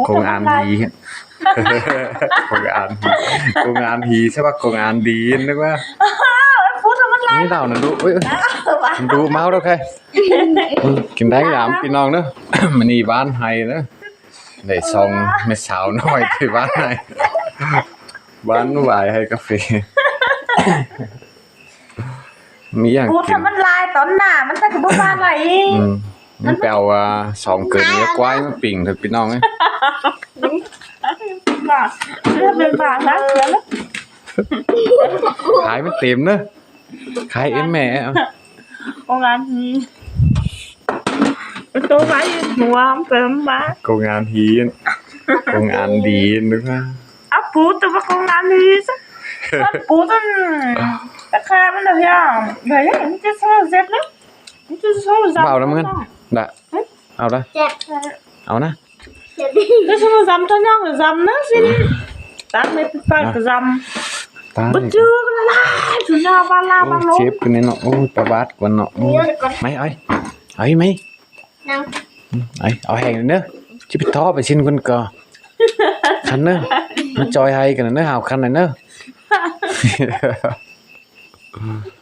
ຄົງອານຫີ ຄົງອານຫີ ຄົງອານຫີ ໃຊ່ປະ ຄົງອານດີ ນຶກວ່າ ປູທຳມັນລາຍ ນີ້ເຫຼົ່ານັ້ນດຸ ເອີຍ ມັນດຸເມົາແລ້ວແທ້ ກິນໄດ້ຍາມພີ່ນ້ອງເດີ ມື້ນີ້ຫວ່ານໄຮ່ເດີ ໄດ້ສອງແມ່ສາວນ້ອຍທີ່ຫວ່ານໄຮ່ ຫວ່ານຫວາຍໄຮ່ກາເຟ. ມີຫຍັງ ປູ ກິນ ຖ້າມັນລາຍຕອນໜ້າ ມັນກໍບໍ່ປານໃດ ອືມ ມັນໄປເອົາ ອ່າ ສອງເກີນກັບຄວາຍມາປີ້ງເຖາະພີ່ນ້ອງເອີຍ ເປັນບາດ ເປັນບາດນະ ຂາຍມັນເຕັມເດີ ຂາຍເອັມແມ່ ໂອງງານ ໂຕໄວ້ຫົວເປັນບາດ ໂກງງານຫີນ ໂກງງານດີນ ອາ ປູ ແຕ່ວ່າໂກງງານດີຊະ ປູ ຊັ້ນ ຕະແຄມັນເດີ ຢ່າ ຢ່າ ຢ່າ ມັນຈະເຊົາເຈັບເດີ ມັນຈະເຊົາເຈັບ ເອົານຳເງິນ ດະ ເອົາລະ ເຈັບ ເອົານະ ຈະເຊົາຈຳ ຕາຍອງຈຳນະຊິ ຕາມໃນປາກກະຈຳ ຕາຍ ບໍ່ຈື່ລະລາຍ ສຸນຍາບາລາບາໂລ ເຈັບກັນເນາະ ໂອ້ຍ ປະບາດກ່ອນເນາະ ໂອ້ຍ ໄໝ ໄອ ໄອ ໄໝ ນັ່ງ ອືມ ໄອ ເອົາແຮງເດີ ຊິໄປທໍໄປຊິນຄົນກໍ ຄັນເດີ ມາຈອຍໄຮກັນເດີ ຫາວຄັນເດີ ອືມ